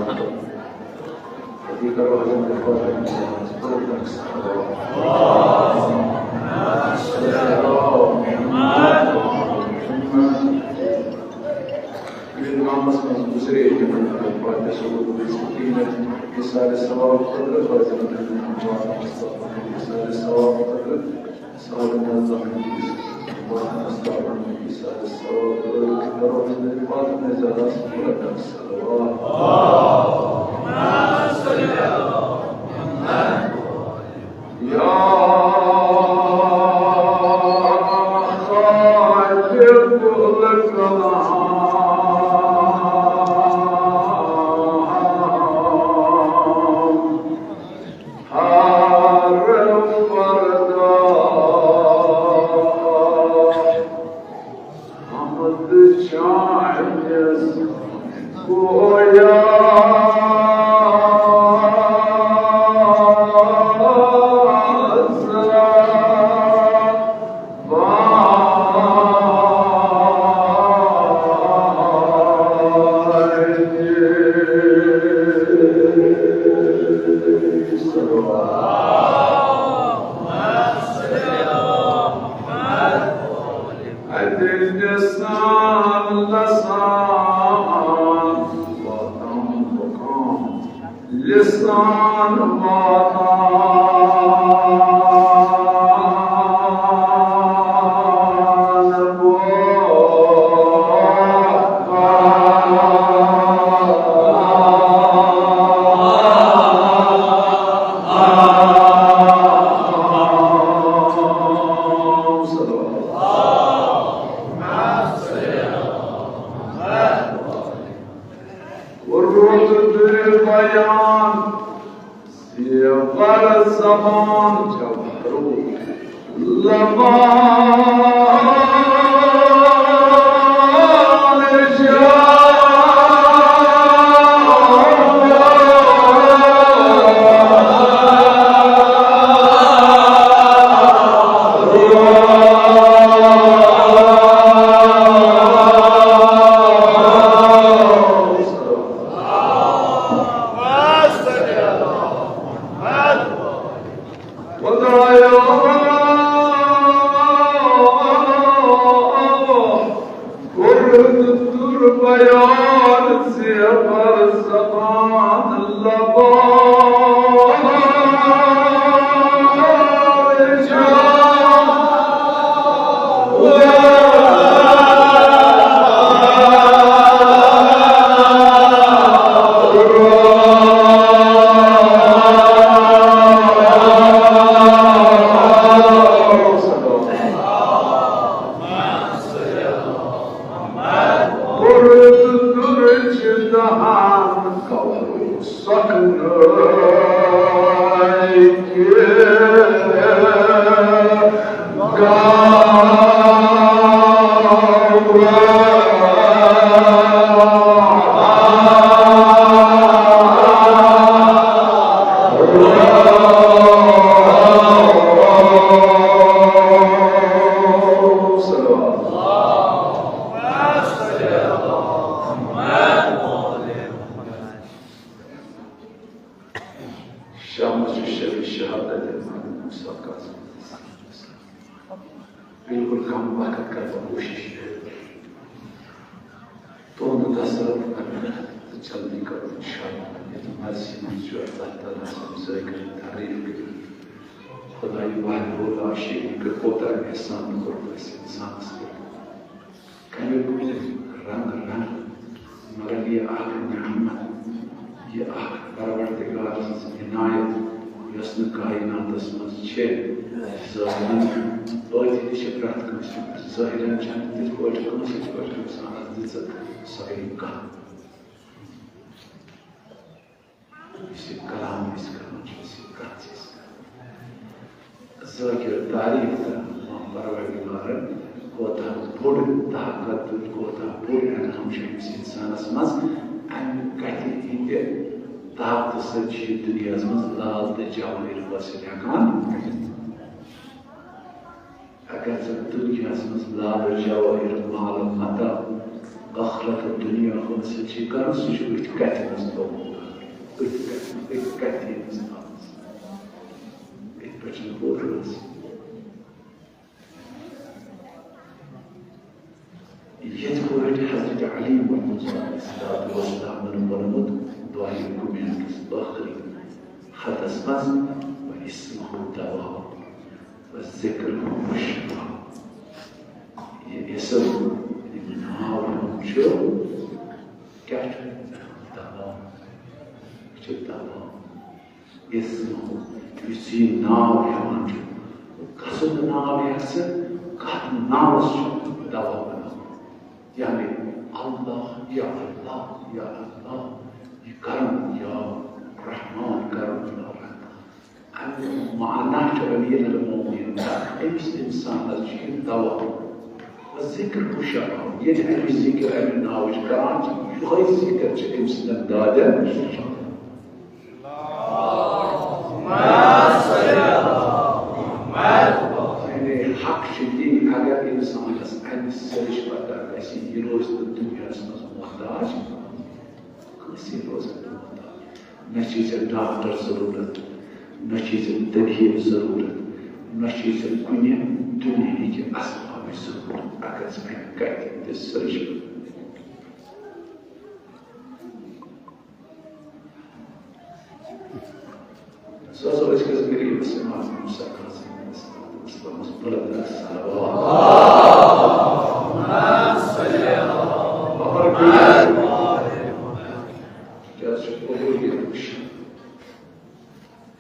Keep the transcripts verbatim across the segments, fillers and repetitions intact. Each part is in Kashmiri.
یہِ کرو حضرت فاطمہ سٕنٛز پرٛوگرام سان۔ ییٚلہِ نامَس منٛز گُزرے، تِمَن پَتہٕ سُہ گوٚو أمِس کِہیٖنۍ نہٕ۔ اِیصالِ ثواب خٲطرٕ پَزِ نہٕ تِمَن اِیصالِ ثواب خٲطرٕ سارے نظام۔ حمد چانس گویا اتہِ لسان لسان واتان مقام، لسان واتان روز دل بیان، زیور زبان، جوہر لبان۔ خدایا، کوٚرُتھ تُر بیان زیور زبان لبان۔ شاہ مسجد شریف شہادت امام موسیٰ کاظم۔ بالکل کم وقت کرٕ بہٕ کوٗشِش تُہُنٛد تصرف کرنہٕ خٲطرٕ تہٕ جلدی کرو انشاءاللہ۔ یتھ مرضی منٛز چھُ اللہ تعالیٰ سٕنٛز ذٲکرٕنۍ تعریف کٔرِتھ۔ خدایہِ وحدہ لا شریک کوٗتاہ احسان کوٚر اَسہِ اِنسانَس پٮ۪ٹھ۔ کَمیُک رنٛگ رنٛگ، مگر یہِ اکھ نعمت، یہِ اکھ پروردگار سٕنٛز عنایت، یۄس نہٕ کائناتس منٛز چھےٚ۔ ظٲہِرن، باطنی چھِ پرٛٮ۪تھ کٲنٛسہِ پٮ۪ٹھ۔ ظٲہِرن چھَنہٕ تِتھ پٲٹھۍ کٲنٛسہِ، یِتھ پٲٹھۍ اِنسانس دِژٕکھ سۄ گٔے کانٛہہ۔ یُس یہِ کلام أسۍ کران چھِ، یُس یہِ کتھ چھِ أسۍ کران، ذٲکر تعریف کران، پروردگارن کوتاہ بوٚڑ طاقت تہٕ کوتاہ بوٚڑ انعام چھُ أمِس انسانس منٛز۔ امہِ کتھِ ہٕنٛدِ طاقتہٕ سۭتۍ چھُ یہِ دُنیاہس منٛز لال تہٕ جوٲہِر حٲصِل ہٮ۪کان کٔرِتھ۔ اگر ژٕ دُنیاہس منٛز لال جوٲہِر، مال متاع، ٲخرت، دُنیا حٲصِل چھِ کران، سُہ چھُ أتھۍ کتھِ منٛز تھوٚومُت۔ أتھۍ کتھِ، أتھۍ کتھِ ہٕنٛدِس تھاونس۔ أتھۍ پٮ۪ٹھ چھُنہٕ پوٚز روزان۔ یِتھ پٲٹھۍ حضرت علی محمد صلی اللہ علیہ وسلمن ووٚنمُت دۄیہِ کُمینٹس ٲخری خطس منٛز، "وَاسْمُهُ دَوَاءٌ وَذِكْرُهُ شِفَاءٌ۔" یہِ اسم، یہِ ناو ہُنٛد چھُ، کیٛاہ چھُ؟ دوا۔ یہِ چھُ دوا۔ یُس، یُس یہِ ناو ہٮ۪وان چھُ، کَسُنٛد ناو ہٮ۪کھ ژٕ، کَتھ ناوَس چھُ دوا بَناوُن؟ یعنی، اللہ، یا اللہ، یا اللہ، یہِ کرم، یا رحمان، کرم، یا رحمان۔ اَمیُک معنہ چھُ امیر المومنین، أمِس اِنسانَس چھُ یہِ دوا۔ ذِکر ہُہ شفا، ییٚلہِ أمِس ذِکر اَمہِ ناوٕچ کران چھِ، یِہوٚے ذِکر چھُ أمۍ سٕنٛدٮ۪ن دادٮ۪ن۔ یعنی حق چھُ یی، اگر اِنسانَس اَمہِ سۭتۍ پتہ گژھِ، یہِ روزِ نہٕ دُنیاہَس منٛز محتاج، کٲنٛسہِ روزِ نہٕ محتاج۔ نہ چھُے ژےٚ ڈاکٹر ضروٗرت، نہ چھُے ژےٚ طبیب ضروٗرت، نہ چھُے ژےٚ کُنہِ دُنیاہٕکہِ اسبابٕچ ضروٗرت، اگر ژٕ اَمہِ کتھِ تہِ سرٛج۔ سُہ ہسا ٲسۍ کِس غریٖبس اِمام حسین علیہ السلام بُلند صلوات۔ کیٛاہ چھُ قبولیت وٕچھان؟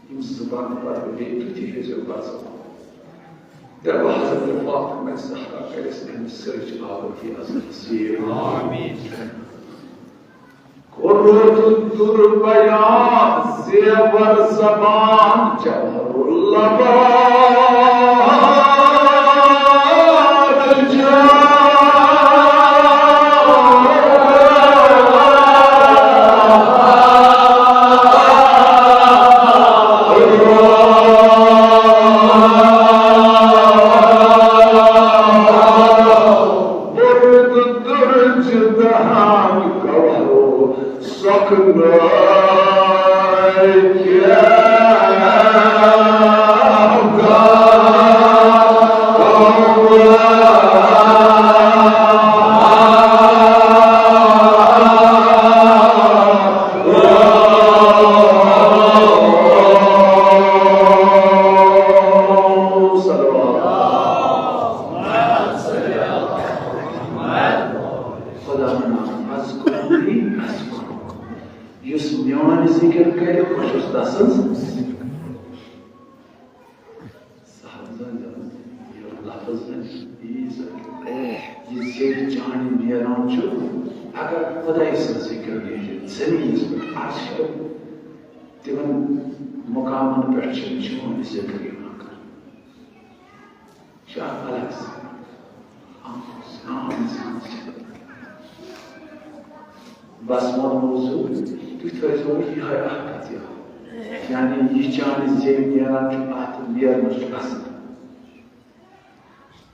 یِم زٕ بانہٕ پَرٕ بیٚیہِ تُہۍ تہِ ہیٚزیو پَتہٕ۔ دَپہٕ حضرت فاطمہ زہرا کَرٮ۪س اَمہِ سۭتۍ آبٕتی عظمت نصیٖب۔ آمیٖن۔ کوٚرُتھ در بیان زیور زبان جوہر اللبان جان۔ برد درج دہان گوہرو سخنائی کیا صلوات۔ خدا ونان، "اذکرونی اذکرکم۔" یُس میون ذکر کرِ، بہٕ چھُس تسٕنٛز۔ صاحب زن، یہِ لفظ زن، یی زن، یہِ زیٚو چانہِ نیران چھُ، اگر خداے سٕنٛز ذکر نیرِ زمینس پٮ۪ٹھ، عرشہِ پٮ۪ٹھ، تِمن مقامن پٮ۪ٹھ چھُ چون ذکر یِوان کرنہٕ۔ چھُ اکھ الگ سفر۔ عام انسان چھُ۔ بس وۄنۍ موضوع، تُہۍ تھٲیزیو وۄنۍ یِہوٚے اکھ کتھ یاد۔ یعنی یہِ چانہِ زیٚوِ نیران چھُ، اتھ نیرنس چھُ اثر۔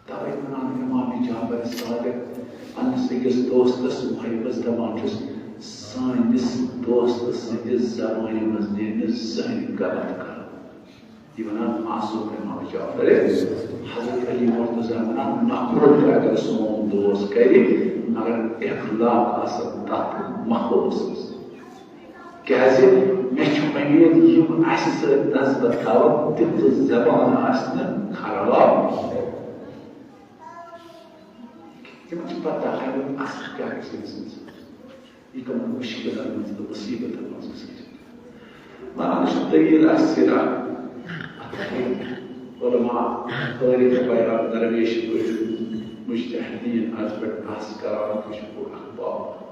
توے ونان امام جعفر صادق پننِس أکِس دوستس محبس دپان چھُس، سٲنِس دوست سٕنٛدِس زبانہِ منٛز نیرِ نہٕ زٕہٕنۍ غلط کلام۔ یہِ ونان معصوم امام جعفر، حضرت علی مرتضیٰ ونان، مخلوق اگر سون دوست کرِ، مگر اخلاق آسن تتھ مخلوقس منٛز۔ کیازِ مےٚ چھُ امید، یِم اسہِ سۭتۍ نسبت تھاوَن، تِہنٛز زبان آسہِ نہٕ خراب۔ تِمن چھِ پتہ، امیُک اثر کیٛاہ گژھِ أمِس اِنسانَس۔ یہِ کَمَن مُشکِلَن منٛز تہٕ مُصیٖبتَن منٛز گژھِ۔ وَنان چھِ دٔلیٖل اَسہِ سِرا۔ علماء، قٲری تہٕ بیان درویش پٲٹھۍ مُجتہدیٖن اَتھ پٮ۪ٹھ بحث کران، یہِ چھُ بوٚڑ اَکھ باب۔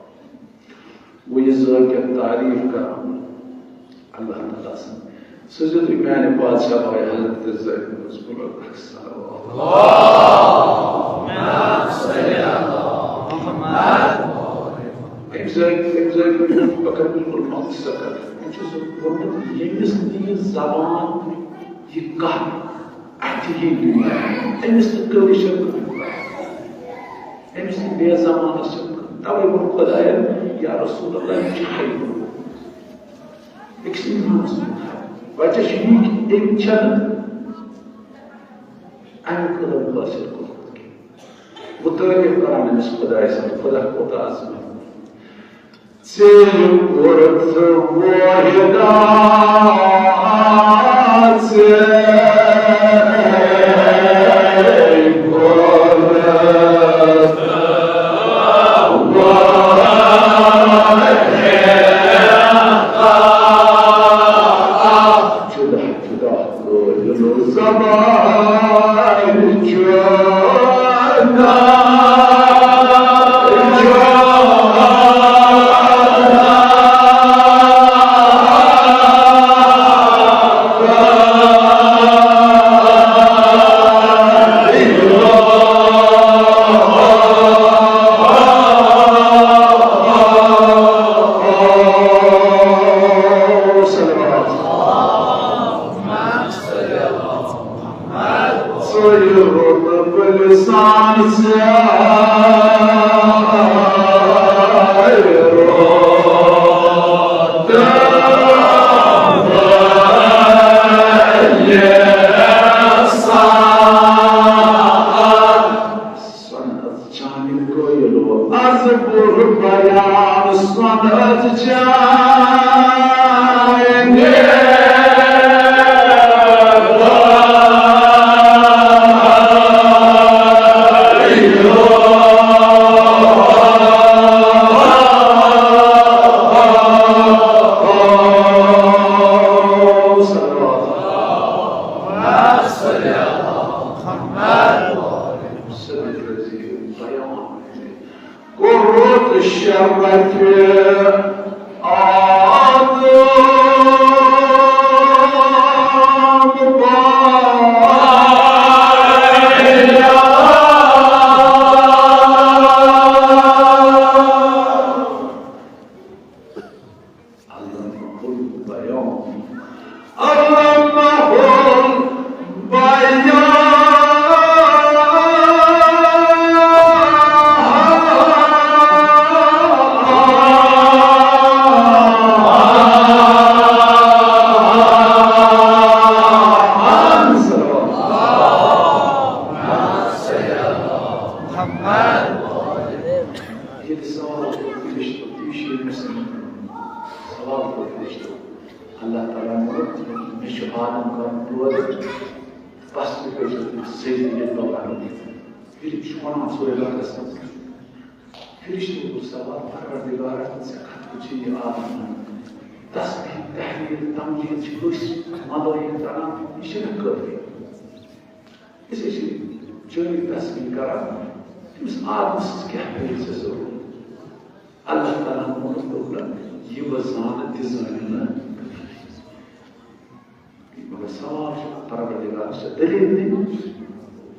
گوٚو یہِ ذٲکِر تعریٖف کران اللہ تعالیٰ سٕنٛز۔ سُہ چھُ تُہۍ میانہِ پادشاہ بھاے حضرت زید بن عبداللہ اکھ صلوات۔ أمۍ زٲگۍ، أمۍ زٲگۍ بہٕ کرٕ بالکل مختصر کتھ۔ أمۍ چھُ سُہ ووٚنمُت، ییٚمِس نہٕ یہِ زبان، یہِ کتھ اَتھِ یی دُنیا، أمِس نہٕ کٲشِر کانٛہہ۔ أمِس نہٕ بے زبانس چھِ۔ توے ووٚن خۄداین، یا رسول اللہ، یہِ چھُ حیوان۔ أمۍ سٕنٛدِ ناوٕ سۭتۍ۔ وجہ چھُ یہِ کہِ أمۍ چھَنہٕ اَمیُک علم حٲصِل کوٚرمُت کینٛہہ۔ مُتعٲرف کران أمِس خۄداے سُنٛد، خۄدا کوٗتاہ عظمت۔ ژےٚ کوٚرُتھ وٲحِدا، ژےٚ کوٚرُتھ جدا جدا قٲیِل زبان جدا۔ ژٕ یہِ رۄب بلسان ژےٚ رۄب بلسان۔ سۄنہٕ چانہِ قٲیِل و از بُر بیان سۄنہٕ چانہِ۔ صدق رضی بیان۔ قرۃ شرف آدم علمہ البیان۔ علمہ البیان۔ ییٚلہِ سوال کوٚر فرشتو، تہِ چھُ ییٚمہِ سۭتۍ سوال کوٚر فرشتو۔ اللہ تعالیٰ ووٚن، مےٚ چھُ آدم کرُن پٲدٕ، بس تُہۍ کٔرۍزیو تٔمِس سجدٕ ییٚلہِ بہٕ وَنہٕ۔ ییٚلہِ چھُ وَنان سورہ بقرس منٛز، فرشتو کوٚر سوال، پروردگارا، ژےٚ کَتھ پٮ۪ٹھ چھُ یہِ آدم وَنان؟ تسبیح، تحلیل، تمجید چھِ أسۍ ملٲیِک کران، یہِ چھِنہٕ کٲفی۔ أسۍ ٲسۍ چٲنۍ تسبیح کران، تٔمِس آدمہٕ سٕنٛز کیٛاہ پیٚیہِ ژےٚ ضروٗرت؟ اللہ تعالیٰ ہن ووٚنُس، دوٚپُن، یہِ بہٕ زانہٕ تہِ زٲنِو نہٕ۔ مگر سوال چھُ، پروردگارس چھےٚ دٔلیٖل دِنۍ۔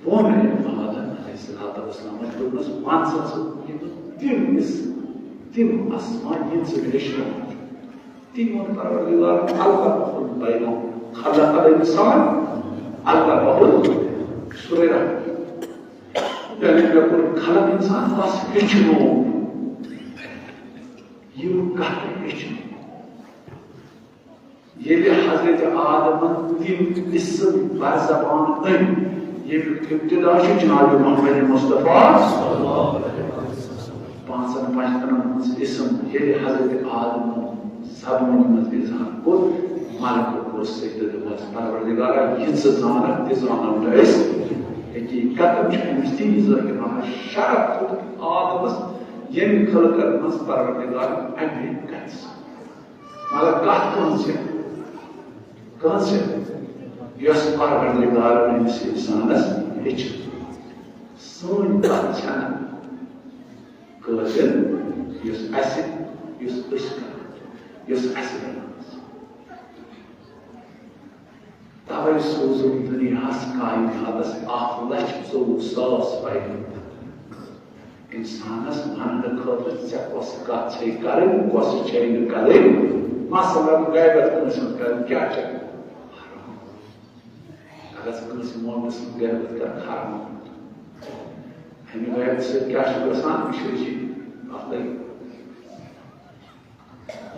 ووٚن أمۍ آدم علیہ الصلوۃ والسلامس، دوٚپنس، وَن سا ژٕ یِم تِم اس-، تِم اسما یِم ژٕ مےٚ ہیٚچھنٲومٕتۍ چھُکھ۔ تٔمۍ ووٚن پروردگارن، خلقہ البیان، خلق الانسان، خلقہ ال-، سورہ رحمن۔ یعنی مےٚ کوٚر خلق انسان، بس ہیٚچھنوو۔ یِم کتھٕ ہیٚچھنوو۔ ییٚلہِ حضرت آدمن تِم اسم بر زبان أنۍ، ییٚمیُک ابتدا چھُ جناب محمد مصطفیٰ۔ پانٛژن پنجتنن ہٕنٛز اسم ییٚلہِ حضرت آدمن زبانہِ منٛز اظہار کوٚر، ملکہٕ کوٚر سجدٕ، دوٚپمس، پروردگارا، یہِ ژٕ زانکھ، تہِ زانو نہٕ أسۍ۔ حقیقتن چھُ أمِس تی ظٲہِر بنان، شرف دیُت آدمس، ییٚمہِ خلقت منٛز پروردگارن امی کتھِ سان۔ مگر کتھ کٕہٕنٛز چھِ؟ کٕہٕنٛز چھِ؟ یۄس پروردگارن أمِس انسانس ہیٚچھ۔ سٲنۍ کتھ چھنہٕ قٲبل، یۄس اسہِ، یۄس أسۍ کرو، یۄس اسہِ بنٲو۔ توے سوٗزُن دُنیاہَس کائناتَس اَکھ لَچھ ژوٚوُہ ساس پیغمبر۔ اِنسانَس وَننہٕ خٲطرٕ ژےٚ کۄس کَتھ چھے کَرٕنۍ، کۄس چھے نہٕ کَرٕنۍ۔ مثلاً، غیبت کٲنٛسہِ ہٕنٛز کَرٕنۍ، کیٛاہ چھےٚ؟ حرام۔ اگر ژٕ کٲنٛسہِ مومنہٕ سٕنٛز غیبت کَرَکھ، حرام۔ اَمہِ غیبتہٕ سۭتۍ کیٛاہ چھُ گژھان؟ یہِ چھُ أزی اَکھ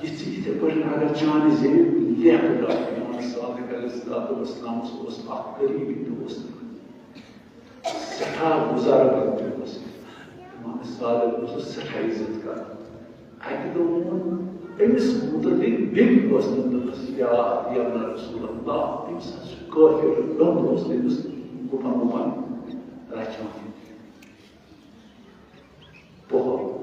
یِتھٕ، یِتھے پٲٹھۍ اگر چانہِ ذٔریعہٕ لیکھ ڈاکٹر محمد صادق علیہ الصلوۃ والسلام اوس اکھ قریبی دوست، سٮ۪ٹھاہ بُزرگ تہِ اوس۔ محمد صادق اوس سٮ۪ٹھاہ عزت کران۔ اَکہِ دۄہ ووٚن أمِس مُتعلِق بیٚکۍ دوستن، دوٚپنَس، "یا، یا رسول اللہ، أمِس حظ چھُ کٲفِر، ڈوٚن اوس تٔمِس گُپن وُپن رچھان۔" پۄہَر۔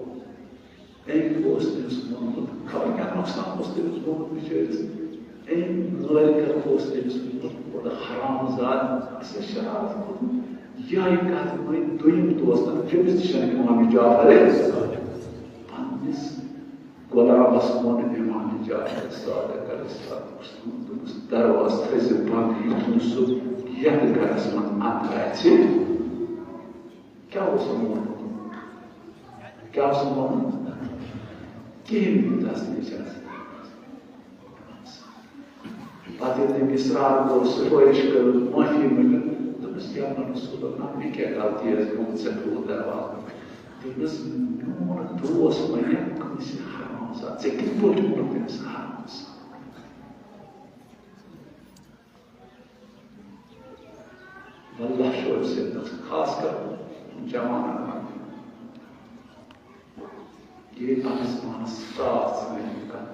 أمۍ اوس تٔمِس ووٚنمُت، خبر کیٛاہ نۄقصان اوس تٔمِس گوٚمُت بِچٲرِس۔ أمۍ مٲلکَن اوس تٔمِس ووٚنمُت، بوٚڑ حرام زاد، اَسہِ چھِ شرارت کھوٚتمُت۔ یِہوٚے کَتھ ؤنۍ دوٚیِم دوستَن، تٔمِس تہِ چھَنہٕ اِمام جعفر پنٛنِس غلامَس ووٚن اِمام جعفر صادق علیہ السلام، دوٚپُس، "دروازٕ تھٲیزِ بنٛد، یُتھ نہٕ سُہ یَتھ گَرَس منٛز اَندَر اَژِ۔" کیٛاہ اوس ووٚنمُت؟ کیٛاہ اوس ووٚنمُت؟ کِہیٖنۍ نہٕ، تَس نہٕ اِجازت۔ پَتہٕ ییٚلہِ تٔمۍ اِصرار کوٚر، سُفٲرِش کٔر، معٲفی مٔنٛگِن، دوٚپنَس، "یا رسول اللہ، مےٚ کیٛاہ غلطی ٲس گٔمٕژ، ژےٚ کھوٗلُتھ دروازٕ؟" دوٚپنَس، "میون دوس وَنہِ کٲنٛسہِ حرام زاد، ژےٚ کِتھ پٲٹھۍ ووٚنُتھ تٔمِس حرام زاد؟" واللہ چھُ أمۍ سۭتۍ نۄقصان، خاص کر جوانن منٛز۔ ییٚلہِ پننِس پانس ژاس ژھٕنہِ کتھ۔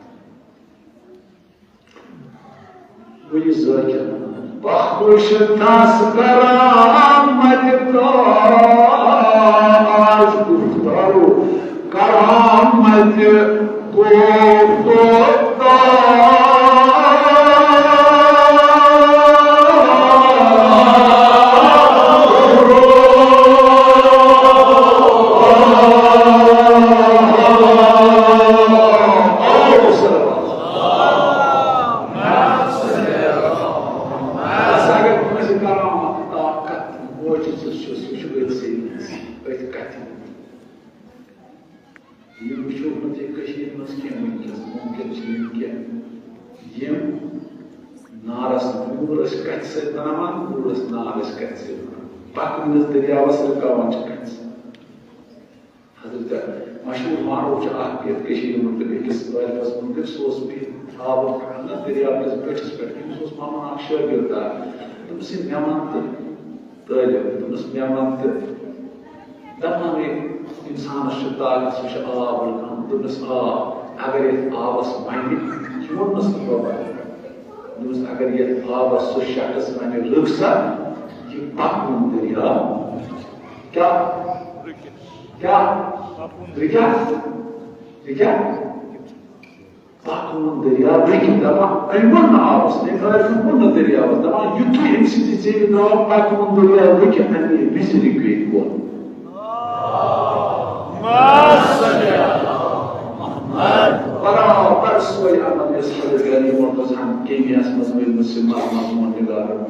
وۄنۍ یہِ ذٲکِر، بخش تس کرامت تاج گفتارو۔ کرامت کو تو اگر کٲنٛسہِ کرامت، طاقت، معجزٕ چھُ، سُہ چھُ أتھۍ سۭتۍ، أتھۍ کتھِ منٛز۔ یہِ وٕچھو نہٕ تُہۍ کٔشیٖرِ منٛز کینٛہہ وٕنکیٚس، مُمکِن چھِ یِم کینٛہہ، یِم نارس نوٗر ٲسۍ کَتھِ سۭتۍ بناوان، نوٗرس نار ٲسۍ کَتھِ سۭتۍ بناوان، پَکنہٕ وِزِ دٔریاوَس رُکاوان چھِ کَتھِ سۭتۍ۔ حضرت مشہوٗر معروٗف چھُ اَکھ یَتھ کٔشیٖرِ منٛز تہٕ أکِس طٲلبَس مُتعلِق، سُہ اوس بِہِتھ آبُک کھنٛڈ دٔریاو کِس بٔٹھِس پٮ۪ٹھ، تٔمِس اوس پَنُن اَکھ شٲگِرد اَکھ، دوٚپمَس، "ہے مےٚ وَن تہٕ طٲلب، دوٚپمَس، مےٚ وَن تہٕ۔" دَپان گٔے، اِنسانَس چھُ طاقت، سُہ چھُ آب رُکان۔ دوٚپنَس، "آ، اگر یَتھ آبَس وَنہِ،" یہِ ووٚننَس نہٕ بابا۔ دوٚپنَس، "اگر یَتھ آبَس سُہ شخص وَنہِ، 'رُک سا، یہِ پَکُن دٔریاو، کیٛاہ، کیٛاہ، رُکیٛاہ، رُکیٛاہ؟" پَکُن دٔریاو رُکہِ، دَپان، أمۍ ووٚن نہٕ آبَس، أمۍ ٲسۍ ووٚن نہٕ دٔریاوَس، دَپان، یُتھُے أمۍ سٕنٛدِ ژیٚوِ درٛاو، پَکُن دٔریاو رُکہِ، اَمے وِزِ رُکہِ گۄڈٕ۔ برابر سُے عمل یُس حضرت علی مرتضیٰ ہَن کیٖمیاہَس منٛز ؤنۍمٕژ چھِ، مَس مَس ووٚن نِگارَن۔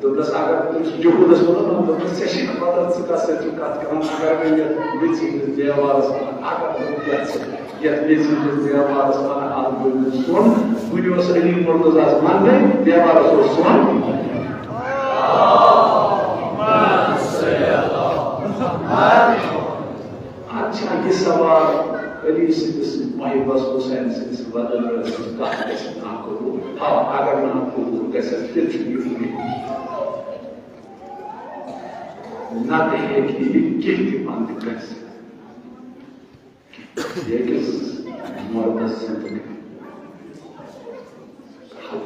دوٚپنَس، اگر تٔمِس جہوٗدَس ووٚنُن، دوٚپنَس، "ژےٚ چھے نہٕ پَتہ، ژٕ کَس سۭتۍ چھُکھ کَتھ کَران، اگر مےٚ یَتھ میٚژِ ہٕنٛدِس دیوارَس منٛز، اگر بہٕ یَژھٕ، یَتھ میٚژِ ہٕنٛدِس دیوارَس منٛز اَکھ بٔنۍ سۄن، وٕنہِ اوس علی مرتضیٰ ہَس وَننَے، دیوارَس اوس سۄن۔" اَتھ چھا یہِ سوال، علی سٕنٛدِس محبس، حسین سٕنٛدِس وطنس کتھ گژھِ ناقبول؟ آ، اگر ناقبول گژھٮ۪س، تیٚلہِ چھُ یہِ اُمید۔ نتہٕ ہیٚکہِ یہِ کینٛہہ تہِ بنٛد کٔرِتھ۔ ییٚکِس مردس زندگی۔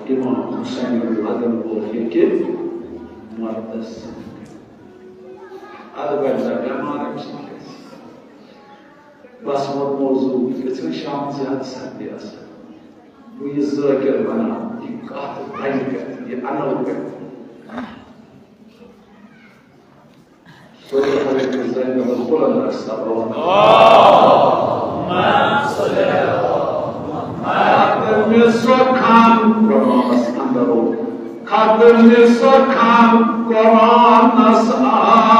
امام حسین ودن وول ہیٚکہِ مردس زندگی۔ ادٕ بنہِ سا بٮ۪مار أمۍ سٕنٛدِ گژھِ۔ بس وۄنۍ موضوع، یِتھ کٔنۍ شام زیادٕ سردی آسان۔ بہٕ یہِ ذٲکِر بناو، یہِ کتھ بنہِ کتہِ، یہِ انو کتہِ؟ صلی اللہ علیہ وسلم، قرآن رسول۔ قدم سخن قرآنس اندر ہو۔ قدم سخن قرآنس اندر۔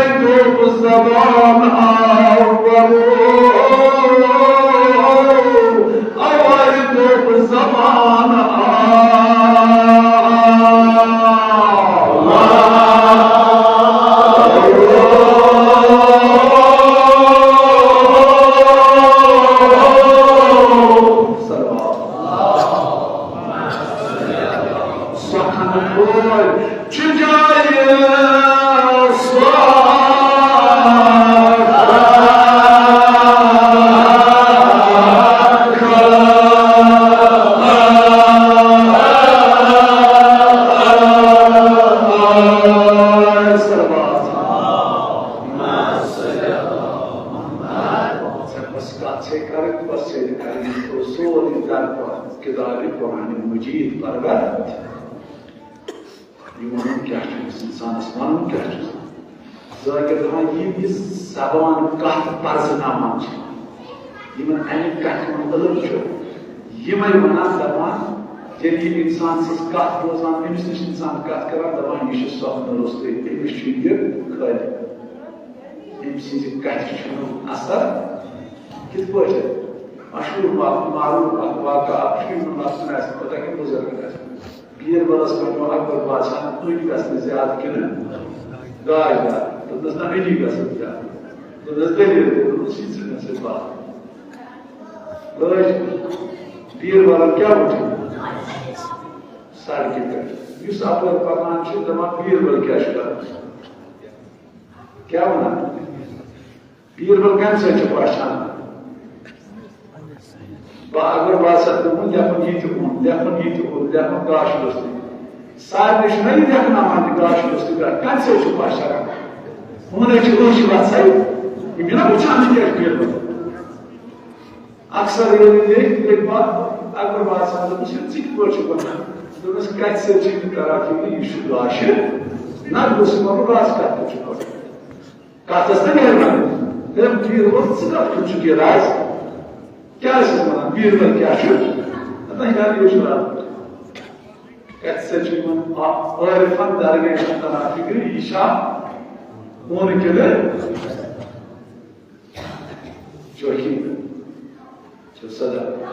دوٚپ زبان آو برو، اَوَے دوٚپ زبان آو۔ سۄ کھنٛڈ پھوٚل چھِ جایہِ سۄ۔ ژےٚ بس کتھ چھے کرٕنۍ، بس چھے نہٕ کرٕنۍ، سورُے درپار کتابِ قرآن مجید پرور۔ یہِ وَنُن کیٛاہ چھُ أمِس اِنسانَس، وَنُن کیٛاہ چھُ؟ ذٲکِر دَپان، یِم یہِ زبان کَتھ پَرزٕناوان چھِ، یِمَن اَمہِ کَتھِ ہُنٛد علم چھُ، یِمَے وَنان دَپان، ییٚلہِ یہِ اِنسان سٕنٛز کَتھ بوزان، أمِس نِش اِنسان کَتھ کَران، دَپان، یہِ چھُ سۄکھٕ نہٕ روٚستُے، أمِس چھُ یہِ خٲلی۔ أمۍ سٕنٛزِ کَتھِ چھُنہٕ اثر۔ کِتھ پٲٹھۍ؟ مشہوٗر واقعہٕ، معروٗف اَکھ واقعہٕ اَکھ چھُ، یِمَن نفسَن آسہِ پَتہ کہِ بُزرگَن آسہِ۔ بیٖربَلَس ووٚنمو اکبر بادشاہَن، أنۍ گژھِ نہٕ زیادٕ کِنہٕ گاش دار۔ دوٚپنَس، نہ، أنی گژھن زیادٕ۔ دوٚپنَس، دٔلیٖل کیٛاہ؟ دوٚپنَس، یہِ ژھٕنِس أسۍ بَلاے۔ لٲج بیٖربَلَن کیٛاہ وٕچھُن؟ سڑکہِ پٮ۪ٹھ۔ یُس اَپٲرۍ پَکان چھُ، دَپان، بیٖربَل کیٛاہ چھُ کَران؟ کیٛاہ وَنان؟ بیٖربَل کَمہِ سۭتۍ چھُ پہچان؟ با اگر باسَتھ دوٚپُن، لیکھُن یہِ تہِ اوٚن، لیکھُن یہِ تہِ اوٚن، لیکھُن گاش روٚستُے۔ سارنٕے چھُنہ یہِ لیکھناوان تہِ گاش روٚستُے پٮ۪ٹھ، کَمہِ سۭتۍ چھُ پہچان؟ ہُمَن ہے چھِ أچھ وَژھَے، یِم چھِنہ وٕچھان، یہِ کیٛاہ چھُ بیٖربَل؟ اکثر ییٚلہِ لیکھۍ، لیکھۍ پَتہٕ اگر باسان، دوٚپُس، "ہے، ژٕ کِتھ پٲٹھۍ چھُکھ وَنان؟" دوٚپمَس، "کَتہِ سۭتۍ چھِ یہِ تَران فِکرِ، یہِ چھُ گاشہِ؟ نہ، دوٚپُس، مگر راز کَتھ پٮ۪ٹھ چھُ پَرُن؟" کَتھ ٲس نہ نیران۔ تٔمۍ ٹھیٖک ووٚن، "ژٕ کَتھ کُن چھُکھ یہِ راز؟ کیٛاہ ٲسِس وَنان؟ بیٖربَل کیٛاہ چھُ؟" دَپان، "یارٕ، یہِ چھُ راز۔ کَتہِ سۭتۍ چھُ یِمَن عارفَن درگاہ تَران فِکرِ، یہِ چھا کُن کِنہٕ؟" چوکی چھُ صدا۔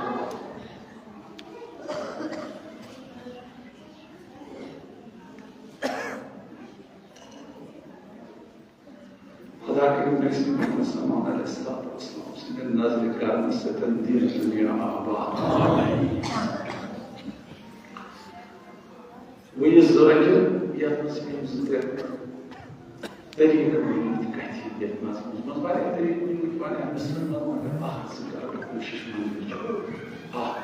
خدا کٔرِن نبی محمد صلی اللہ علیہ وسلم سٕنٛدِ نظرِ کرنہٕ سۭتۍ دین دُنیا آباد۔ وۄنۍ یہِ ذٲکِر، یَتھ منٛز یِم زٕ ترٛےٚ طریٖقہٕ ؤنۍمٕتۍ کَتھِ، یَتھ منٛز، منٛز منٛز واریاہ طریٖقہٕ ؤنۍمٕتۍ، واریاہ مِثال، مگر اَکھ زٕ کَرٕ بہٕ کوٗشِش وَننٕچ۔ اَکھ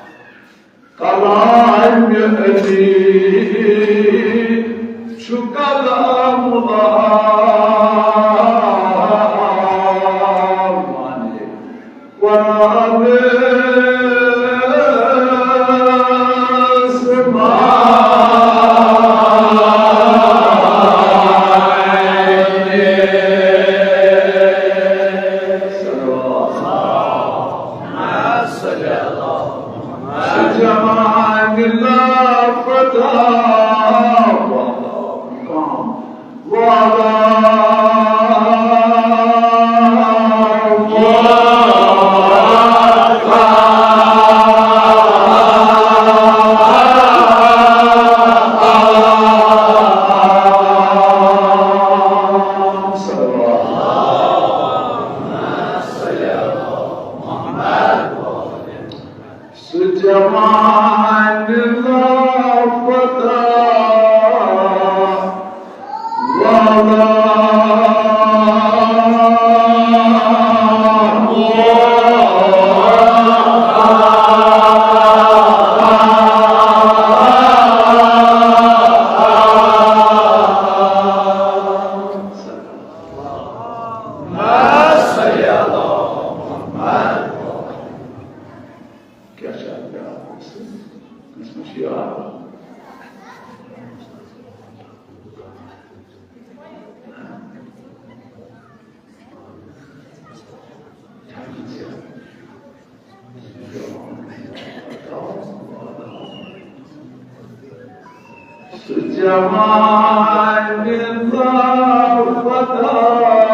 کلام علی چھُ کلام اللہ، معنی قرآن۔ سُہ جوان لاپتہ والا۔ کیٛاہ چھِ اَتھ بیٛاکھ قٕصہٕ؟ کٲنٛسہِ ما چھُ یاد؟ سُہ جوان لاپتہ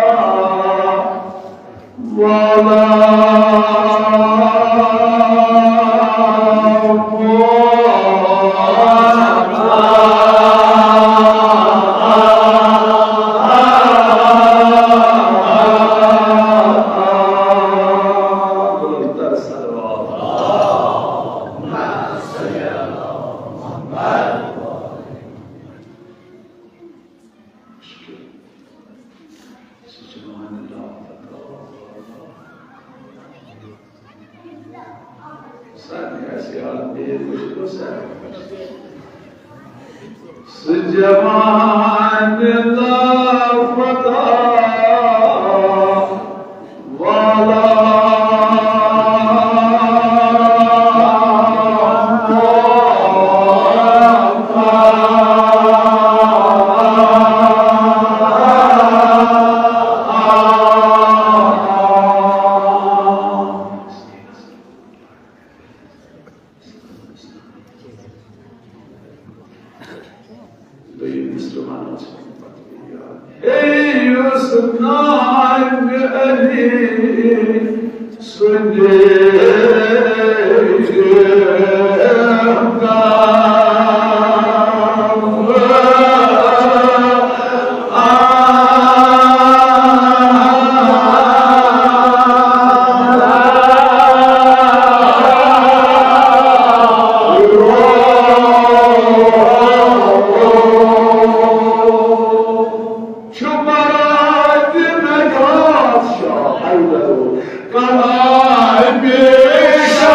سُہ جوان لاپتہ والا۔ دوٚیِم حصہٕ وَنو أسۍ وۄنۍ پَتہٕ بیٚیہِ یاد۔ ہے یُس نامہِ علی سُنٛد چھُ برات نجات شاہ حیدر کلام پیشہ۔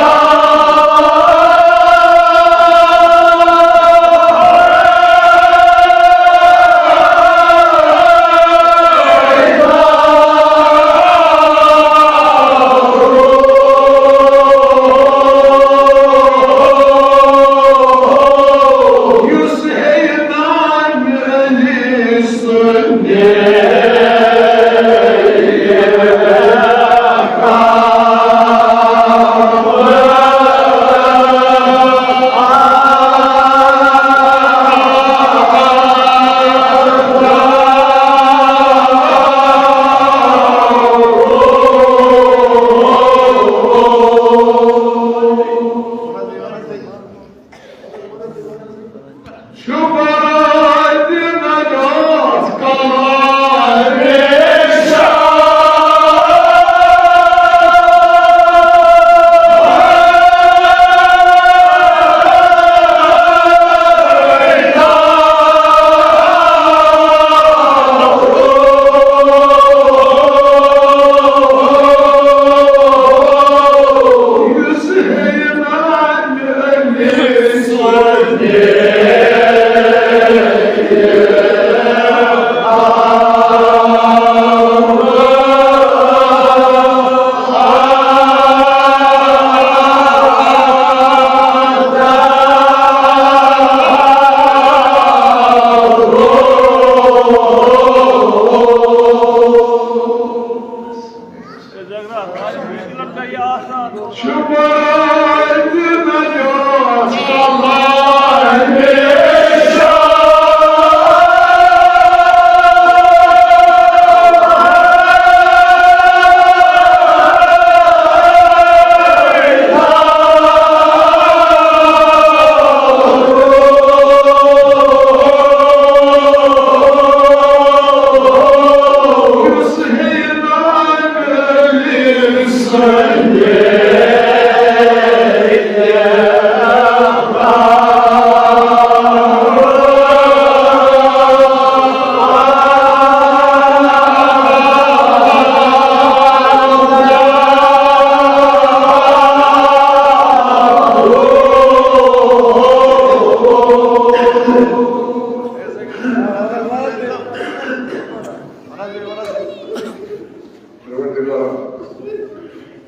پروردگارا،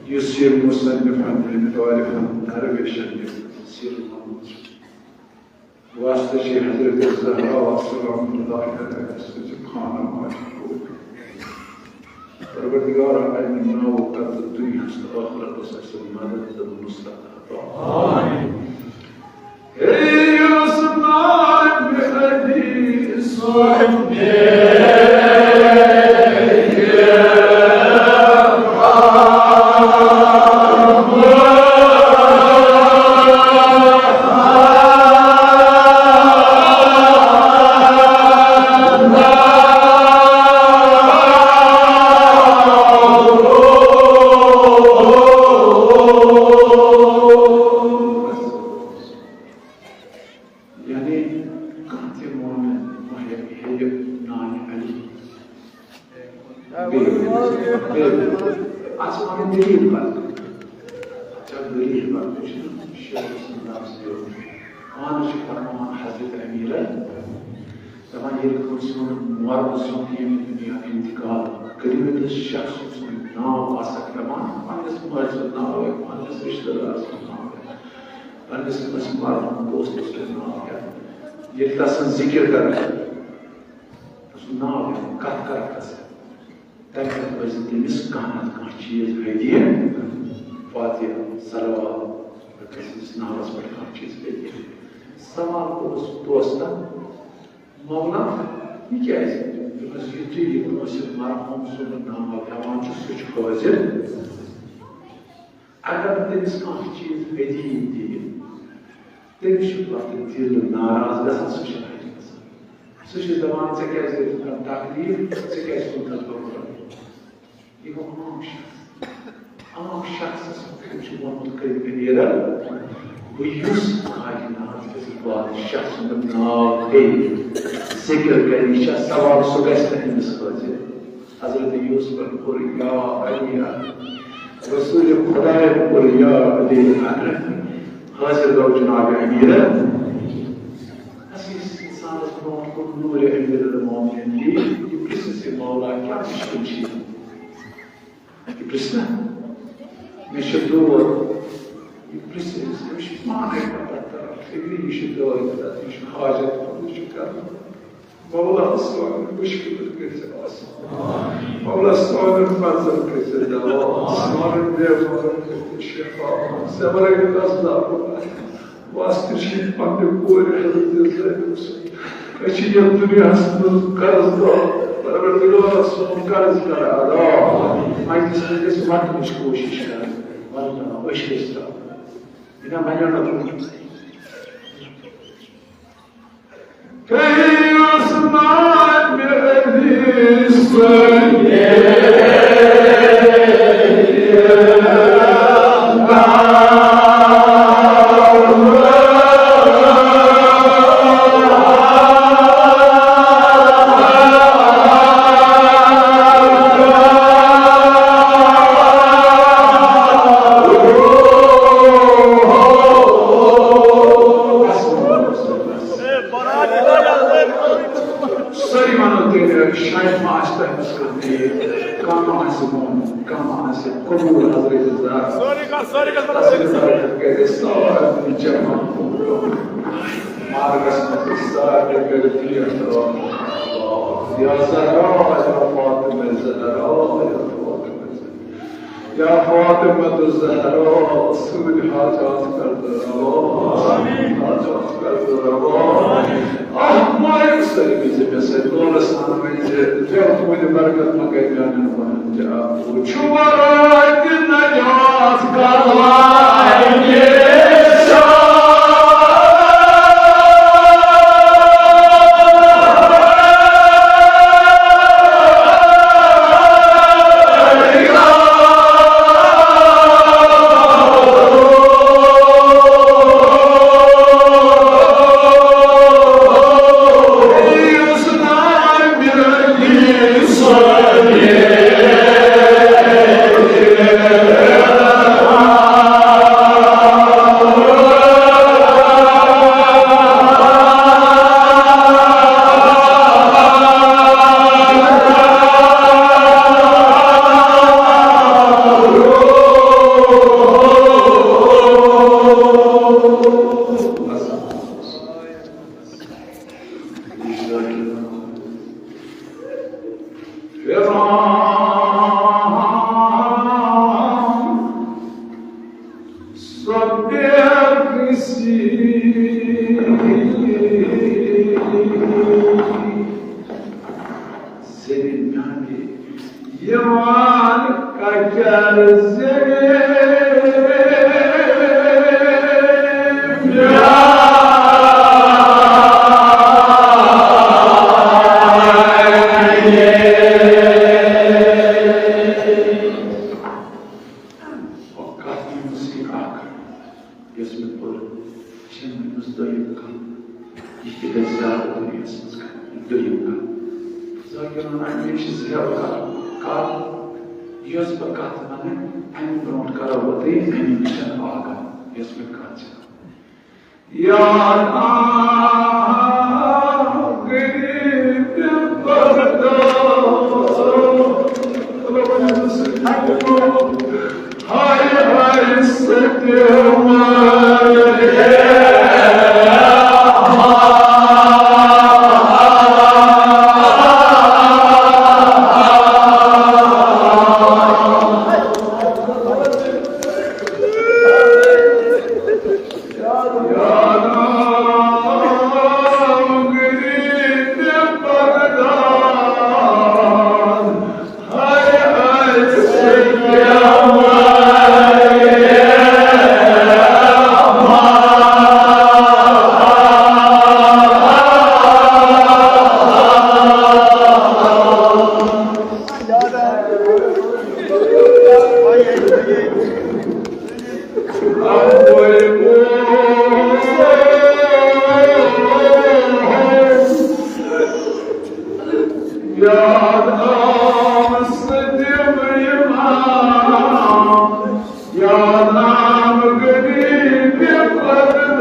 یُس یہِ مصنفن، ییٚمہِ طالبن، درویشن یہِ تفسیر ووٚنمُت چھُ، واسطہٕ چھِ حضرت زہرا سلام اللہ علیہا سٕنٛزِ خانہ ماجہِ کوٗر۔ پروردگارا، اَمہِ ناوٕ پتہٕ دُنیاہس تہٕ ٲخرتس اَسہِ مدد تہٕ نصرت عطا۔ آمین۔ ہے یُس نامہِ علی سُنٛد اَتھ چھِ وَنان دٔلیٖل پَتہٕ۔ اَتھ چھِ دٔلیٖل پَتہٕ۔ یہِ چھُنہٕ شیخ حسین لفظ یوت۔ پانہٕ چھِ فرماوان حضرت امیٖرَن، دَپان، ییٚلہِ کٲنٛسہِ ہُنٛد مَرُن سُنٛد ییٚمہِ دُنیا اِنتِقال کٔرِو، ییٚتٮ۪س شخص سُنٛد ناو آسَکھ ہٮ۪وان، پنٛنِس مٲلۍ سُنٛد ناو یا پنٛنِس رِشتہٕ دار سُنٛد ناو یا پنٛنِس کٲنٛسہِ مَرُن دوستہٕ سُنٛد ناو یا ییٚلہِ تَس سٕنٛز ذِکِر کَرَکھ، تَس سُنٛد ناو ہٮ۪وان، کَتھ کَرَکھ تَس سۭتۍ۔ تَمہِ پَتہٕ پَزِ تٔمِس کانٛہہ نَتہٕ کانٛہہ چیٖز ہدیہِ، فاتحہ، صلوات، تٔمِس ناوَس پٮ۪ٹھ کانٛہہ چیٖز ہدیہِ۔ سوال کوٚرُس دوستَن، مولا، یہِ کیٛازِ؟ دوٚپمَس، یُتھُے یہِ کٲنٛسہِ مرحوٗم سُنٛد ناو ہٮ۪وان چھُ، سُہ چھُ حٲضِر۔ اگر نہٕ تٔمِس کانٛہہ چیٖز ہدیہِ دِیہِ، تٔمِس چھُ پتہٕ دِل ناراض گژھان، سُہ چھُ راضی گژھان۔ سُہ چھُ دَپان، "ژےٚ کیٛازِ گٔیَتھ مےٚ تکلیٖف، ژےٚ کیٛازِ کوٚرتھَس بہٕ بُرٕ؟" یہِ گوٚو عام شخص۔ عام شخصس مُتعلِق چھُ ووٚنمُت کٔرِتھ میٖرن، بہٕ یُس کائنات کِس بادشاہ سُنٛد ناو ہیٚیہِ، ذِکِر کَرِ، یہِ چھا سوال، سُہ گژھِ نہٕ أمِس حٲضِر۔ حضرت یوسفن کوٚر یا علی، رسول خدایَن کوٚر یا علی، حٲضِر گوٚو جناب امیٖر۔ اَسہِ یُس اِنسانَس برونٛٹھ کُن نوٗرِ امیٖر المومنیٖن یی، یہِ پرٛژھِ زِ مولا کیٛاہ مُشکِل چھُ؟ یہِ پرٛژھِ نا، مےٚ چھُ دود۔ یہِ پرٛژھِ أمِس، أمِس چھُ پانَے پَتہ تَران، فِکرِ یہِ چھُ دٲدۍ تَتھ، یہِ چھُ حاجت منٛد، یہِ چھُ کَرُن۔ مولا سانٮ۪ن مُشکِلَن کٔرۍ زِ آسان۔ مولا سانٮ۪ن مرضن کٔرۍ زِ دوا۔ سانٮ۪ن بٮ۪مارَن کٔرۍ زِ شفا۔ ژےٚ بَنٲوِتھ اَسہِ دَپُن۔ واسطہٕ چھِ پننہِ کورِ حضرت زینب سُنٛد۔ أسۍ چھِ یَتھ دُنیاہَس منٛز قرض دار۔ پروردگارا سون قرض کر ادا۔ مجلس منٛز گژھِ وَتنٕچ کوٗشِش کَرٕنۍ۔ وَلہٕ أسۍ گژھِ ترٛاوٕنۍ۔ یہِ نہ وَنیو نہ تُہۍ۔ سٲری وَنو تیٚلہِ، شاید ما آسہِ تۄہہِ منٛز کانٛہہ نیک، کانٛہہ ما آسہِ مۄن، کانٛہہ ما آسہِ قبوٗل حضرت زہرا۔ سٲری گژھِ، سٲری گژھِ وَنو۔ حضرت زہرا کَرِ سارنٕے جمع۔ مارگس منٛز سارنٕے کَرِ ٹھیٖک۔ یا زہرا، یا فاطمہ زہرا، یا فاطمہ زہرا۔ یا فاطمہ الزہرا، سٲنۍ حاجات کر ژٕ روا، سٲنۍ حاجات کر ژٕ روا۔ اکھ مایوس سٲری ؤنۍ زِ مےٚ سۭتۍ، لولس وَنہٕ وۄنۍ زِ، ترٛٮ۪و تُہٕنٛدِ برکت مہ کَرِ میٛانٮ۪ن گۄناہن تہِ عفو۔ چھُ ورٲے تہِ نجات کلائے نشان۔ یِوان کچر زمین۔ کتھ منٛز چھِ اکھ یۄس مےٚ پٔر، چھِ مےٚ منٛز دوٚیِم کتھ۔ یہِ تہِ گژھِ زیادٕ دُنیاہَس منٛز کَرٕنۍ۔ دوٚیِم کتھ، ذاکر وَنان، مےٚ چھِ زیادٕ کَرُن۔ کتھ، یۄس بہٕ کتھ ونہٕ، امہِ برونٛٹھ کرو بہٕ تۄہہِ امہِ نِش آگاہ، یۄس مےٚ کتھ چھِ۔ یاد آو غریب بغداد۔ ہاے ہاے سُہ تہِ مر۔ یاد آو سٔتِم اِمام، یاد آو غریب بغداد۔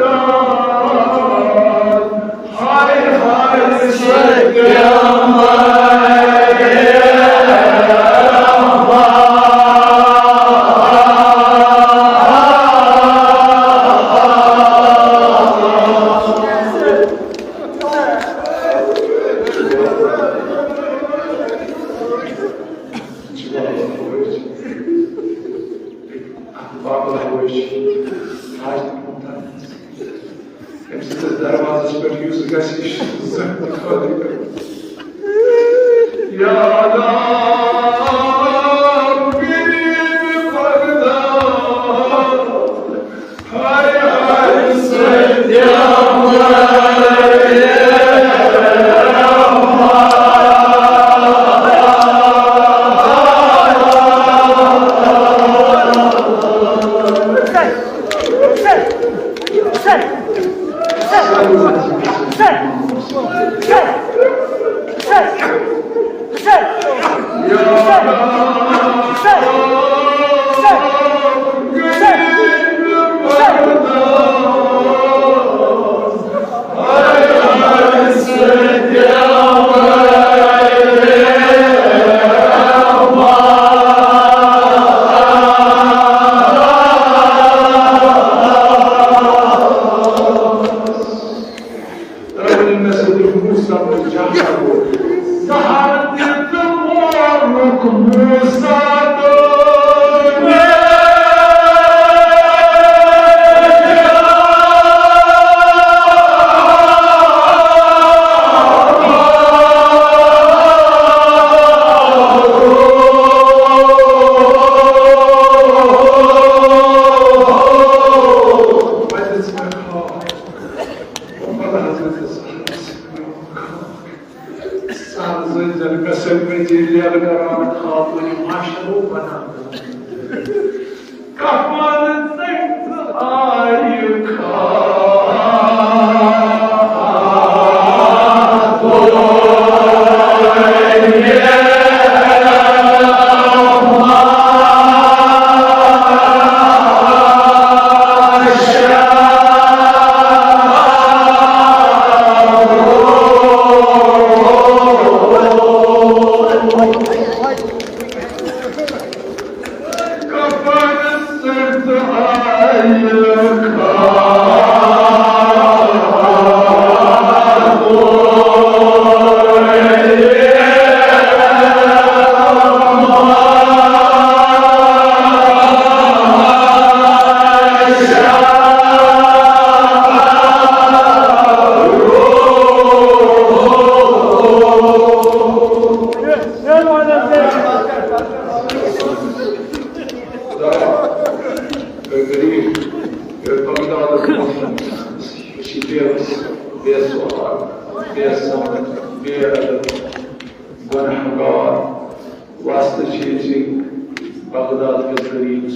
ہاے ہاے سٔتِم اِمام۔ أمۍ سٕنٛدِس دروازس پٮ۪ٹھ یُس گژھِ، یہِ چھُ زانٛہہ تہِ خٲلی کرُن۔ یاد آو غریب بغداد۔ رَبَّنَا سَيِّدُ مُوسَى وَجَعْفَرُ۔ زَہَر تہِ تہٕ مورُک موسیٰ تہٕ پَتہٕ حضرت سہل زٔنۍ زَن مےٚ سۭتۍ مٔنزِل لیلہٕ کران خاتوٗنہِ ماشرو بنان۔ کفن ژٔٹِتھ آیہِ خاتوٗن۔ غریب، بغدادس منٛز چھِ بے وس، بے سہارٕ، بے سمجھ، بے ادب، گۄنہگار۔ واسطہٕ چھِ ییٚتہِ بغداد کِس غریٖبس۔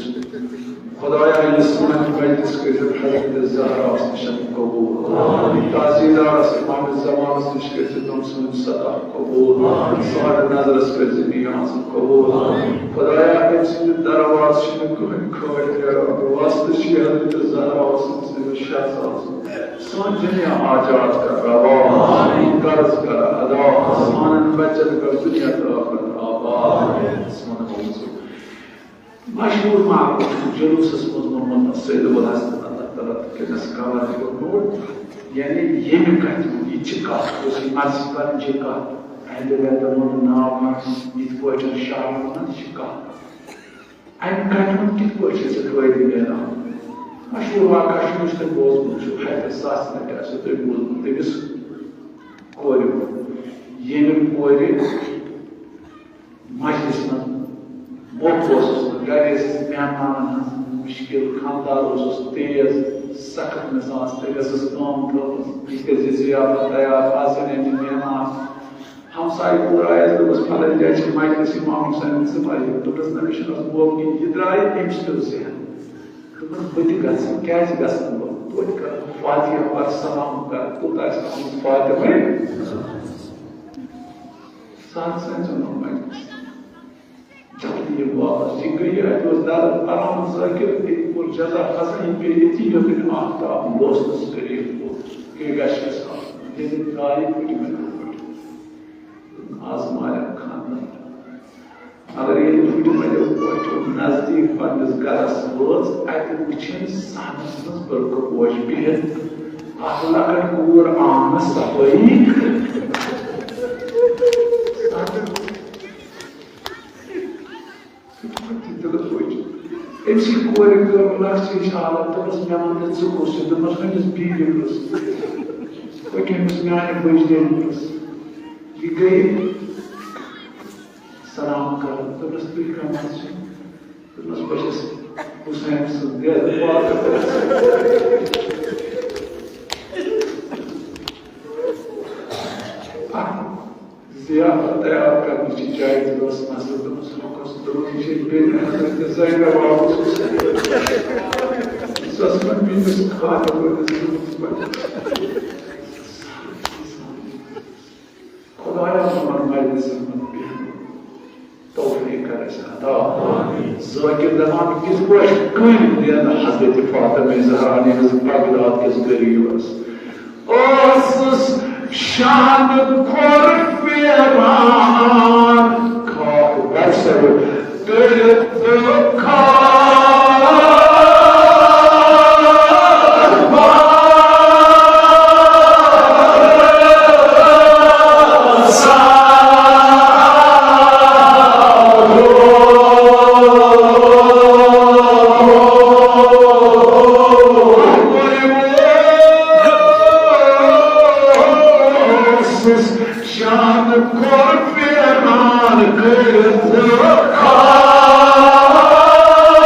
خدایا، یہِ سون مجلس کٔرۍزِ حضرت زہراہس نِش قبول۔ تحصیلدارس امام زمانس نِش کٔرۍزِ تِم سٲنۍ صدقہ قبول۔ سارے نظرس کٔرۍزِ نیاز قبول۔ خدایا، أمۍ سٕنٛدِ درواز چھِنہٕ کٕہٕنۍ کھٲلۍ نیران۔ واسطہٕ چھِ حضرت زہرا سٕنٛز، أمِس شہزاد سٕنٛز۔ سٲنۍ جمیا حاجات کر روا، قرض کر ادا، سانٮ۪ن بچن کر دنیا تہٕ ٲخرت آباد۔ سون موضوع مشہور معروف جلوسس منٛز ووٚنمُت سید ابوالحسن اللہ تعالیٰ تہٕ کٔرنس کور تہِ کوٚرمُت۔ یعنی ییٚمہِ کتھِ ہُنٛد یہِ چھِ کتھ، یۄس یہِ مرضی پنٕنۍ چھِ کتھ، اہل بیتن ہُنٛد ناو ہن یِتھ پٲٹھۍ شاہ وَنان، یہِ چھِ کتھ۔ امہِ کتھِ ہُنٛد کِتھ پٲٹھۍ چھِ ژےٚ فٲیدٕ میلان؟ مشہور واقعہ چھُ، یُس تۄہہِ بوزمُت چھُ، حیدر ساس لٹہِ آسیو تۄہہِ بوزمُت، تٔمِس کورِ ہُنٛد، ییٚمہِ کورِ مجلس منٛز موقع اوسُس نہٕ، گرِ ٲسۍ مہمانن ہٕنٛز مُشکِل، خانٛدار اوسُس تیز، سخت مِزاز، تہٕ ٲسٕس کٲم تھٲومٕژ، یہِ کٔرۍ زِ ضیافت تیار، آز یِن أمِس مہمان۔ ہمسایہِ کوٗر آیَس، دوٚپُس، "فلٲنۍ جایہِ چھِ مجلس، امام حسین صٲب آیہِ۔" دوٚپنَس، "نہ، مےٚ چھُنہٕ آز موقعہٕ کِہیٖنۍ۔" یہِ درٛاے أمۍ سٕنٛدِ ذہن۔ دوٚپنَس، "بہٕ تہِ گژھٕ، کیٛازِ گژھٕ نہٕ بہٕ؟ توتہِ کَرٕ بہٕ فاتحہ پَرٕ، سلام کَرٕ، کوٗتاہ آسہِ آمُت فاتحہ وَنہِ؟" سُہ حظ ژھٕنۍ ژٕ نوٚو مجلس۔ جلدی یِم واپس۔ یہِ گٔیہِ، اَتہِ اوس درد آرام ذٲکِر، أمۍ کوٚر جزا فضل، یہِ پیٚیہِ أتی یوٚتَن آفتاب لوسنَس قریب ووت۔ گٔے گژھِ گژھِ آفتاب۔ ییٚلہِ درٛاے، پھٕٹۍ مےٚ پٲٹھۍ۔ آز مارٮ۪م خانٛدار۔ مگر ییٚلہِ پھٕٹۍ مےٚ پٲٹھۍ نزدیٖک پنٛنِس گَرَس وٲژ، اَتہِ وٕچھِن صحنَس منٛز بٔرکہٕ پوش بِہِتھ۔ اَکھ لۄکٕٹ کوٗر آمنَس صفٲیی۔ أمۍ سٕنٛدِ کورِ کٔر نفسٕچ حالت، دوٚپمَس، "مےٚ وَن تہٕ، ژٕ کُس چھُکھ؟" دوٚپمَس، "أمِس بیبی کُس؟ أکۍ أمِس میٛانہِ بٔجۍ بیبی کُس؟" یہِ گٔیہِ سلام کران، دوٚپمَس، "تُہۍ کَم حظ چھِو؟" دوٚپمَس، "بہٕ چھَس حُسین سٕنٛز بیٚنہِ۔" اَکھ ضیافت تیار کرنٕچ جایہِ تہِ ٲس مسلہٕ۔ دوٚپمَس، "رُکُس۔" دوٚپُن، "یہِ چھِ بیٚنہِ حضرت زینب آمٕژ حُسین۔" سۄ ٲس وۄنۍ میٛٲنِس خانہٕ وٲلِس گٔمٕژ پَتہٕ۔ خدایا، یِمَن مجلسَن منٛز بیٚہنُک توفیق کر اَسہِ عطا۔ ذٲکِر دَپان، کِتھ پٲٹھۍ کٔرۍ دِن حضرت فاطمہ زہرا نِنَس بغداد کِس غریٖبَس؟ اوسُس شانہٕ کھۄر پھیران، خاک بر سر کٔرِتھ شان کھۄر پھیران کٔرِتھ خاک۔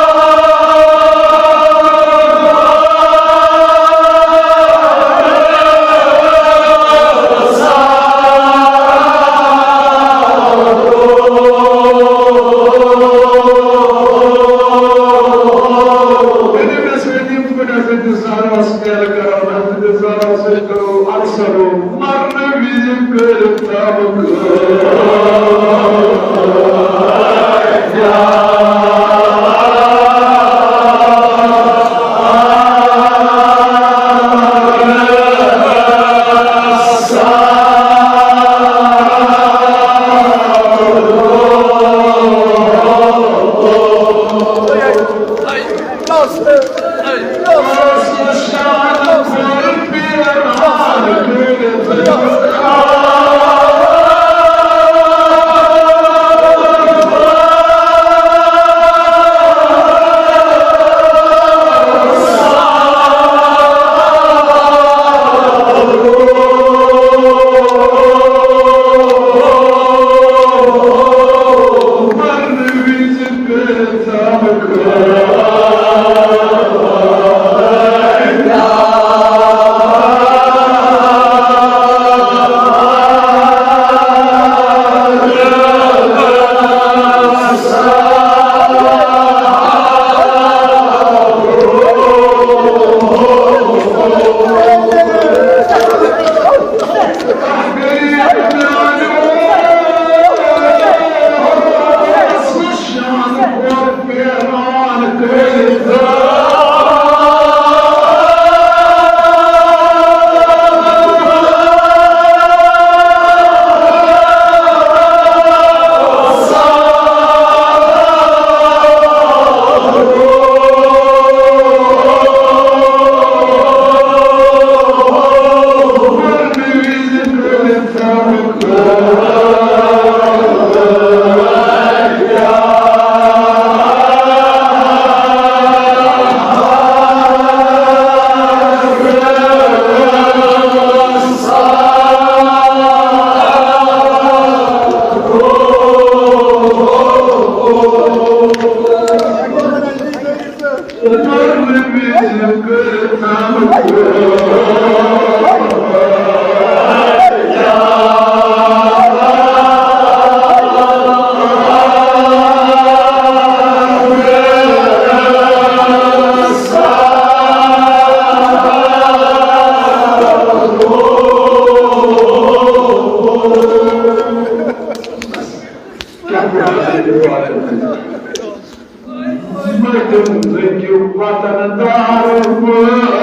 مٔدٕم زٔگیُک وطن دار پٲٹھۍ۔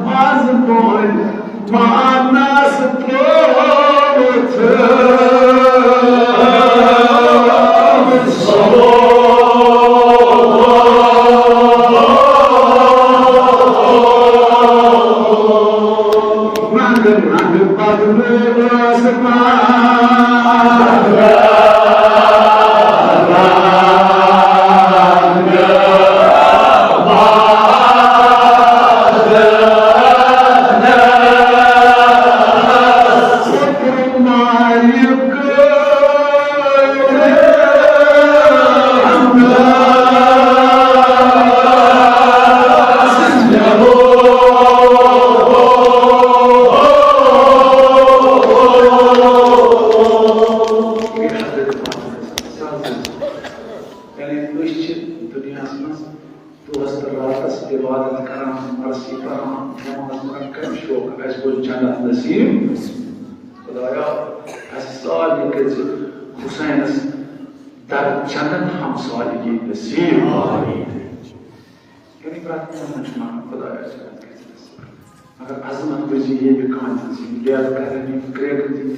منٛز بۄن پانس ترٛووُتھ۔ یعنی أسۍ چھِ دُنیاہَس منٛز دۄہَس تہٕ راتَس عبادت کران، مرثی پران، نماز پران، کَمہِ شوقہٕ اَسہِ گوٚژھ جنت نصیٖب؟ خدایا، اَسہِ سارنٕے کٔرۍ زِ حسینَس در جنت ہمسایگی نصیٖب۔ یعنی پرٛٮ۪تھ کانٛہہ چھُ وَنان، خدایا، جنت گژھِ نصیٖب۔ مگر عظمت پزی ییٚمہِ کانہِ ہٕنٛز یِم ڈیل کرن، یِم کرٛیکہٕ دِنہِ،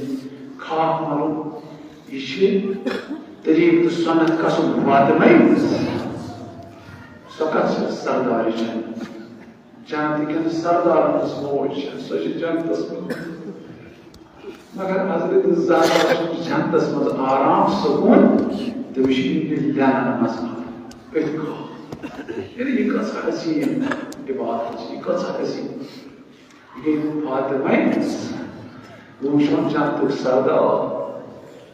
خاک ملُن، یہِ چھِ طریٖقہٕ تہٕ سنت کسُب فاطمے۔ سۄ کتھ چھِ سردارِ جنت؟ جنتہٕ کٮ۪ن سردارن ہٕنٛز موج چھےٚ، سۄ چھِ جنتس منٛز۔ مگر حضرت زہرا چھُ جنتس منٛز آرام سکوٗن، تٔمِس چھُ یہِ لینن منٛز آرام۔ أتھۍ خاک۔ یعنی یہِ کۭژاہ عظیٖم عبادت چھِ، یہِ کۭژاہ عظیٖم۔ ییٚلہِ فاطمہ وٕچھُن جنتُک سردار،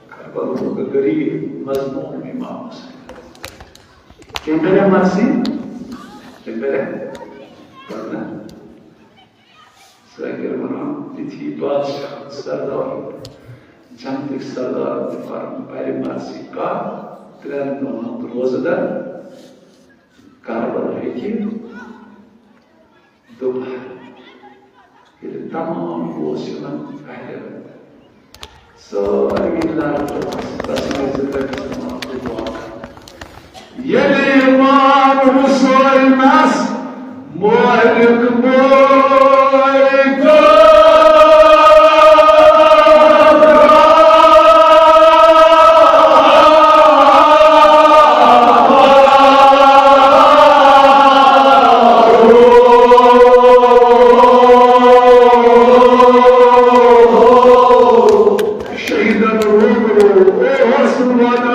کربلہُک غریٖب مظلوٗم امام حسین۔ کٔمۍ بَرِ مرثی؟ کٔمۍ بَرِ؟ پَرنہٕ۔ سٲنۍ کٔرۍ وَنان، تِتھی بادشاہ سردار، جنتٕکۍ سردار تہِ پَرن، بَرِ مرثی کَر؟ ترٛٮ۪ن دۄہَن روزٕ دَر، کربلا ہیٚکہِ دوٚپہٕ ییٚلہِ تمام اوس یِمن اہلِ سٲری لڑکہٕ تسٕنٛدِ ذِکرِ سماعت تہٕ دعا کران۔ ییٚلہِ امام حسینس مالک بوے شہیدن روبرو اوس وَنان۔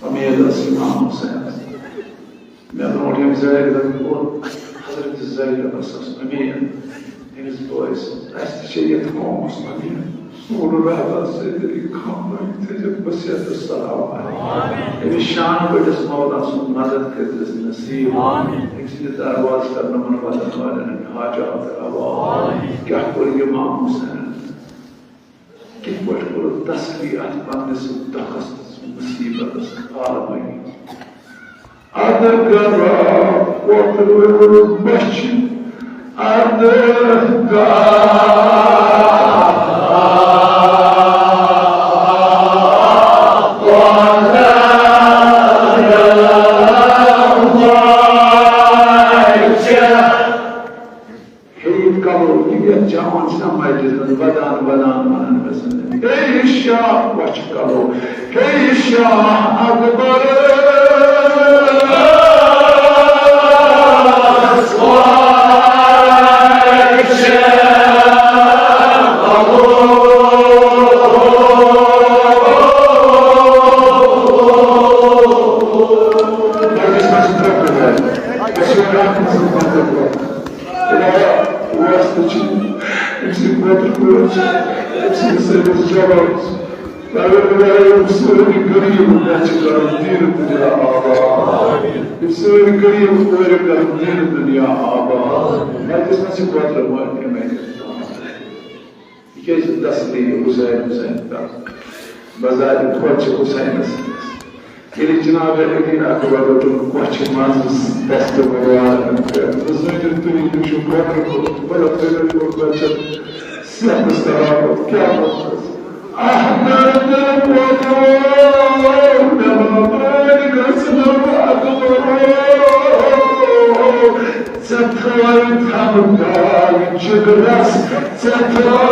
امید ٲس امام حسینس۔ مےٚ برونٛٹھ ییٚمۍ زٲہِد گوٚو، حضرت زٲہِد ٲسَس امید، أمِس بٲے سٕنٛز۔ اَسہِ تہِ چھےٚ یَتھ قومَس امید۔ سون رہبر سید علی خان بھائی تھٲیزیو وصیت السلام۔ أمِس شانہٕ بٔڑِس مولا سُنٛد مدد کٔرۍزٮ۪س نصیب۔ أمۍ سٕنٛدِ دروازٕ کَرنہٕ منٛز وَتَن والٮ۪ن ہٕنٛدۍ حاجات روا۔ کیٛاہ کوٚر امام حسینَن؟ کِتھ پٲٹھۍ کوٚرُکھ تسلی اَتھ پننِس دۄکھس تہٕ مُصیبتس عالمٕے؟ اَدٕ گرا کوترو بچھِ، اَدٕ گرا ہے، یہِ کلو، یہِ یتھ جوان چھِنہ مجلسن ودان ودان ونان گژھان، ہے شاہ وچھ کلو، ہے شاہ اکبر۔ مجلس منٛز چھِ ترٛےٚ پرٛکار۔ أسۍ چھِ رحمت سۭتۍ مدد کران۔ خدایا، واسطہٕ چھِ أمۍ سٕنٛدِ پوترٕ بٲژ، أمۍ سٕنٛدِس أمِس جوابس۔ پروردگار، یِم سٲری غریٖب مےٚ چھِ کران دیٖنہٕ دُنیا آباد۔ یِم سٲری غریٖب کورِ کران دیٖنہٕ دُنیا آباد۔ مجلس منٛز چھِ پوترٕ مٲلۍ یِمے۔ تِکیٛازِ تسلی حسین حسین کران۔ بازارِ خۄد چھِ حسینس۔ ییٚلہِ جناب علی اکبر رَٹُن کۄچھِ منٛز دستہٕ وار، بہٕ زٲنِتھ تُہۍ تُہۍ چھِو قدر کوٚرمُت، مگر تُہۍ رٔٹِو بچن صحت سلامت، کیٛاہ وَنہٕ؟ احمد ووٚنُن، مےٚ ما مٲنۍ گژھنو اکبرو؟ ژےٚ تھٲوِتھ ہمدان جگرس، ژےٚ تھٲوِتھ